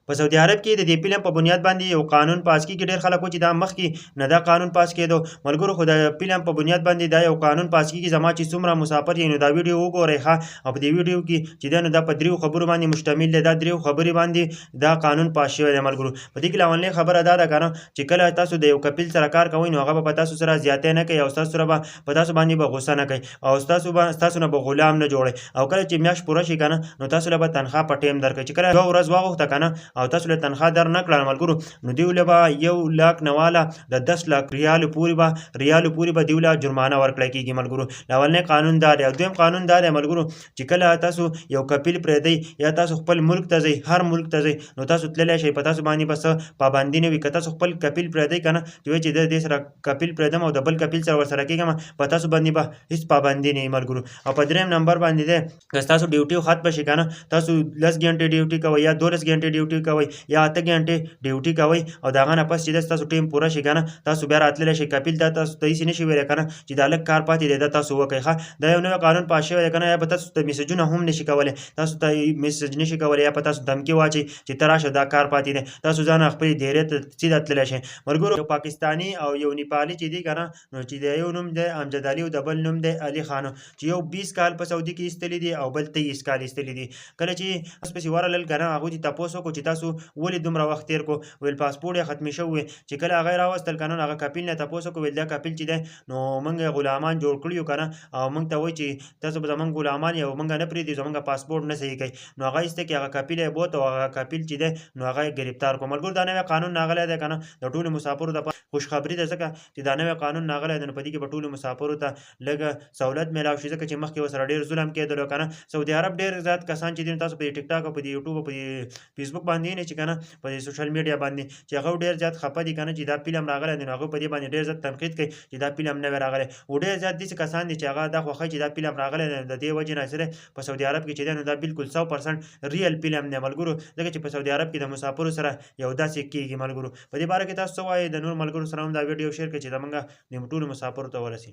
په سعودي عرب کې د دې فلم په بنیاد باندې یو قانون پاس کیږي. ډیر خلک و چې دا مخکې نه دا قانون پاس کېدو ملګرو، خو د فلم په بنیاد باندې دا یو قانون پاس کیږي. زما چې څومره مسافر یې نو دا ویډیو وګورئ ښه. او په دې ویډیو کې چې دا نو دا په دریو خبرو باندې مشتمل دی، دا دریو خبرې باندې دا قانون پاس شوی دی ملګرو. په دې کې لاولنۍ خبره دا ده کنه چې کله تاسو د یو کفیل سره کار کوئ نو هغه به په تاسو سره زیاتی نه کوي او تاسو سره به په تاسو باندې به غوسه نه کوي او تاسو به تاسو نه به غلام نه جوړوي. او کله چې میاشت پوره شي کنه نو تاسو له به تنخوا په ټیم درکړي. چې کله یوه ورځ واغوښته کنه او تاسو له تنخوا در نه کړه ملګرو، نو دیو له به 1 لاک نه واله د 10 لاک ریالو پورې به دیو له جرمانه ورکړه کیږي ملګرو. اولنی قانون دا دی. او دویم قانون دا دی ملګرو چې کله تاسو یو کفیل پرېږدئ یا تاسو خپل ملک ته ځئ، هر ملک ته ځئ، نو تاسو تللی شئ، په تاسو باندې به څه پابندي نه وي. که تاسو خپل کفیل پرېږدئ کنه چې وایي چې د دې سره کفیل پرېږدم او د بل کفیل سره ورسره کېږم، په تاسو باندې به هیڅ پابندي نه وي ملګرو. او په دریم نمبر باندې دی، که ستاسو ډیوټي ختمه شي کنه، تاسو 10 ګنټې ډیوټي کوئ یا 12 ګنټې ډیوټي کوئ یا 8 ګنټې ډیوټي کوئ او د هغه نه پس چې ستاسو ټیم پوره شي کنه، تاسو بیا راتللی شئ. کفیل دا تاسو ته هیڅ نشي ویلی کنه چې دا لږ کار پاتې دی، دا تاسو وکړئ ښه. دا یو نوی قانون پاس شوی دی کنه. یا به تاسو ته میسجونه هم نشي کولی، تاسو ته میسج نشي کولی یا په تاسو دمکې واچي چې ته راشه دا کار پاتې دی. تاسو ځان خپلې دیرې ته سیده تللی شئ ملګرو. یو پاکستانی او یو نیپالي چې دی کنه، نو چې د یو نوم دی امجد علي او د بل نوم دی علي خان، چې یو 20 کال په سعودي کې ایستلی دی او بل 23 کال ایستلی دی. کله چې پسې ورغلل کنه، هغوی ته تپوس وکړو چې تاسو ولې دومره وخت تیر کو؟ ویل پاسپورټ یې ختم شوی. چې کله هغه راوستل کنه، هغه کفیل نه تپوس وکړو، ویل دا کفیل چې دی نو موږ غلامان جوړ کړیو کنه او موږ ته وایي چې تاسو به زمونږ غلامان یې او موږ نه پرېږدي، زمونږ پاسپورټ نه صحیح کوي. نو هغه ایسته کې هغه کفیل یې بوت او هغه کفیل چې دی نو هغه یې ګرفتار کو ملګرو. دا نوی قانون راغلی دی کنه، د ټولو مسافرو دپاره خوشخبري ده، ځکه چې دا نوی قانون راغلی دی نو په دې کې به ټولو مسافرو ته لږ سهولت میلاو شي، ځکه چې مخکې ورسره ډېر ظلم کېدلو کنه. سعودي عرب ډېر زیات کسان چې دي، تاسو په ټیک ټاک او په یوټیوب او په فیسبوک باندې نه چې کنه په سوشل میډیا باندې چې هغه ډېر زیات خپه دي کنه چې دا فلم راغلی دی، نو هغه په دې باندې ډېر زیات تنقید کوي چې دا فلم نوی راغلی. او ډېر زیات داسې کسان دي چې هغه دا خوښوي چې دا فلم راغلی دی. د دې وجې نه سره په سعودي عرب کې چې دی نو دا بالکل 100% ریل فلم دی ملګرو، ځکه چې په سعودي عرب کې د مسافرو سره یو داسې کېږي ملګرو. په دې باره کې تاسو څه وایئ؟ د نور ملګرو سره هم دا ویډیو شیر کړئ چې زمونږ د ټولو مسافرو ته ورسي.